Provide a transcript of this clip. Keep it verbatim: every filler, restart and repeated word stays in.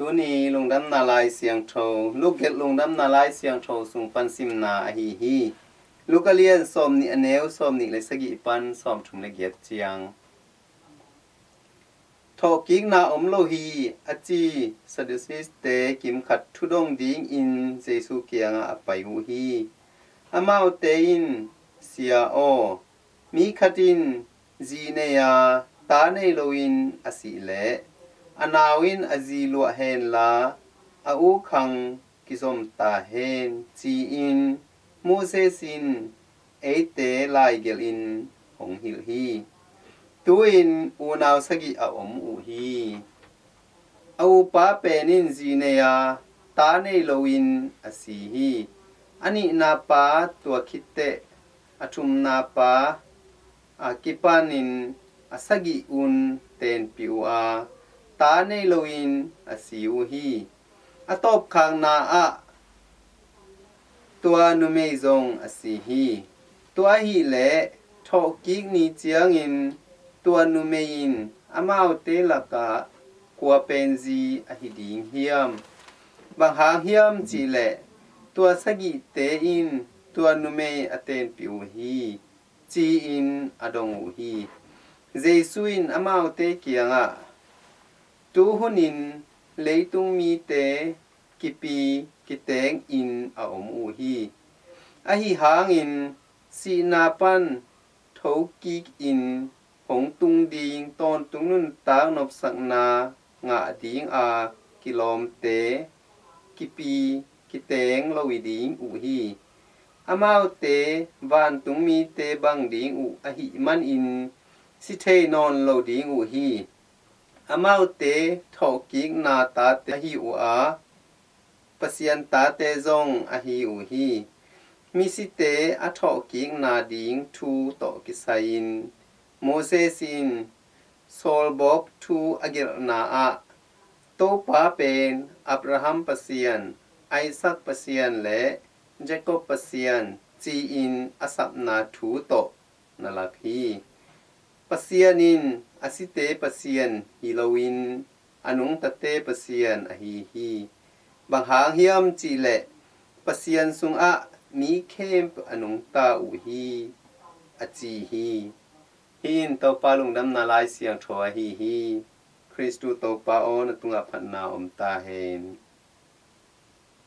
Tuni lungdamna lai siangtho, Luke gelh lungdamna lai siangtho sung pan simna ahi hi. Luke a lian sawmnih, a neu sawmnih le sagih pan sawmthum le giat ciang. Thawhkikna om lo hi, a ci Sadducees-te kimkhat thudong dingin Jesu kiangah a pai uh hi. Amaute in, Sia aw, mi khat in zi nei a, ta nei loin a sih leh, a nau in a zi luah henla, a u khang kizom ta hen, ci-in Moses in eite laigelhin hong hilh hi. Tu-in unau sagih a om uh hi. A upa pen in zi nei a, ta nei loin a si hi. A nihna pa tua khit teh, a thumna pa a kipanin a sagih un tenpih uh a, ta nei loin a si uh hi. A tawpkhakna ah tua numei zong a si hi. Tua ahih leh thawhkik ni ciangin tua numei in amaute lakah kua pen zi ahi ding hiam? Bang hang hiam cih leh tua sagihte in tua numei a tenpih uh hi, ci-in a dong uh hi. Jesu in amaute kiangah, Tu hunin leitung mite kipi kiteng in a om uh hi. Ahi hangin sihna pan thokikin hong tung ding tawntung nuntak nopsakna ngah dinga kilawmte kipi kiteng lo ding uh hi. Amaute vantung mite bang ding uh ahih manin si thei nawn lo ding uh hi. Amaute thawhkikna tate ahi uh a, Pasian tate zong ahi uh hi. Misite a thawhkikna ding thu tawh kisai-in Moses in sawlbawk thu a gelhna ah, Topa pen Abraham Pasian, Isaac Pasian le Jacob Pasian, ci-in a sapna thu tawh na lak hi. Pasian in a site Pasian hi loin a nungtate Pasian ahi hi. Bang hang hiam cih leh Pasian sungah mi khempeuh a nungta uh hi, a ci hi. Hih in Topa lungdamna lai siangtho ahi hi. Khristu Topa aw, na tungah phatna om ta hen.